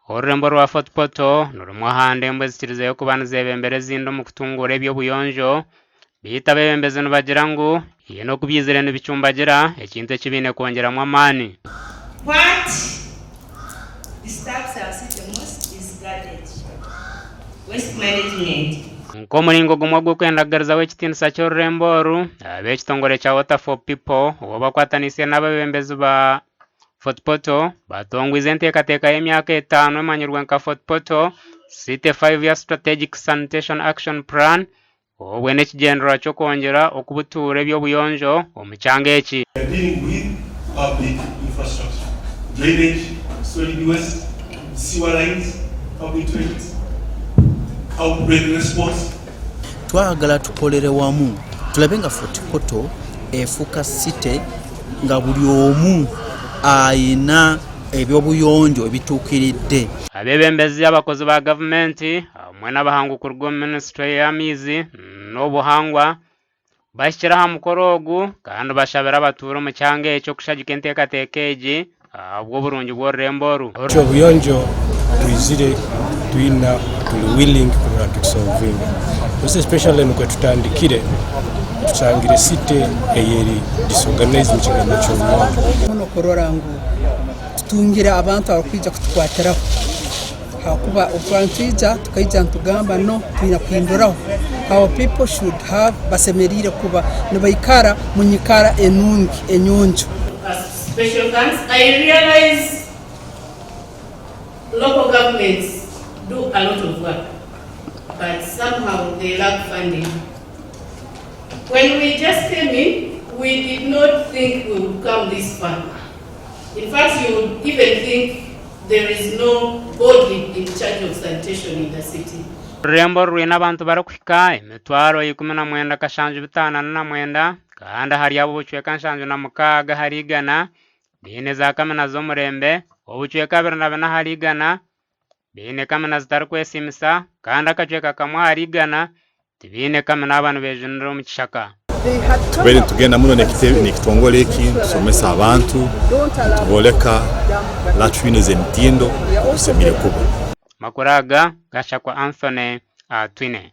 Orurembo rwa Fort Portal ni rumwe aha ndembo ezikirizeyo kuba nizebembera ezindi omu kutunguura eby'obuyonjo beitu abeebembezi nibagira ngu haine oku byizire nibicumbagira ekintu eki baine kwongyeramu amaani. What disturbs our city most is garbage, waste management. Nk'omuringo gumwe ogw'okwenda kugarizaho ekitiinisa ky'orurembo oru, ab'ekitongore kya Water for People obu bakwataniise n'abeebembezi ba Fort Portal batongwize enteekateeka y'emyaka etaano emanyirwe nka Fort Portal City Five-Year Strategic Sanitation Action Plan obwe n'ekigyendererwa ky'okwongyera okubutuura eby'obuyonjo omu kyanga eki. We are dealing with public infrastructure, drainage, solid waste, sewer lines, public toilets, outbreak response. Twagala tukolere wamu tulabe nga Fort Portal efuuka city nga buli omu ayina eby'obuyonjo ebituukiridde. Abeebembezi, abakozi ba gavumenti hamwe n'abahangu kuruga omu minisitule y'amaizi n'obuhangwa bahikire aha mukoro ogu kandi bashabire abatuura omu kyanga ekyo kushagika enteekateeka egi ahabw'oburungi bw'orurembo oru. Obuyonjo twizire twina turi willing kurora nitukisolvinga most especially nikwe tutandikire tushangire city eyeri disorganized omu kigambo ky'obuyonjo. Muno kurora ngu tutungire abantu abakwija kutukwatiraho ahakuba obu twabaire nitwija tukaija nitugamba no twine kuhinduraho our people should have basemeriire kuba nibaikara munyikara enungi enyonjo. Special thanks. I realize local governments do a lot of work, but somehow they lack funding. When we just came in, we did not think we would come this far. In fact, you would even think there is no body in charge of sanitation in the city. Orurembo oru rwine abantu barikuhika emitwaro 19,749 kandi ahari abo obucweka 76 ahari igana baine zaakamina z'omurembe, obucweka 24 ahari igana baine kamina zitarikwesiimisa kandi akacweka kamwe ahari igana tibaine kamina aba nibejunira omu kishaka. Tubaire nitugenda muno n'ekitongore eki nitusomesa abantu, nitubooleka latrine ez'emitindo oku zisemeriire kuba. Amakuru aga gashakwa Anthony Atwine.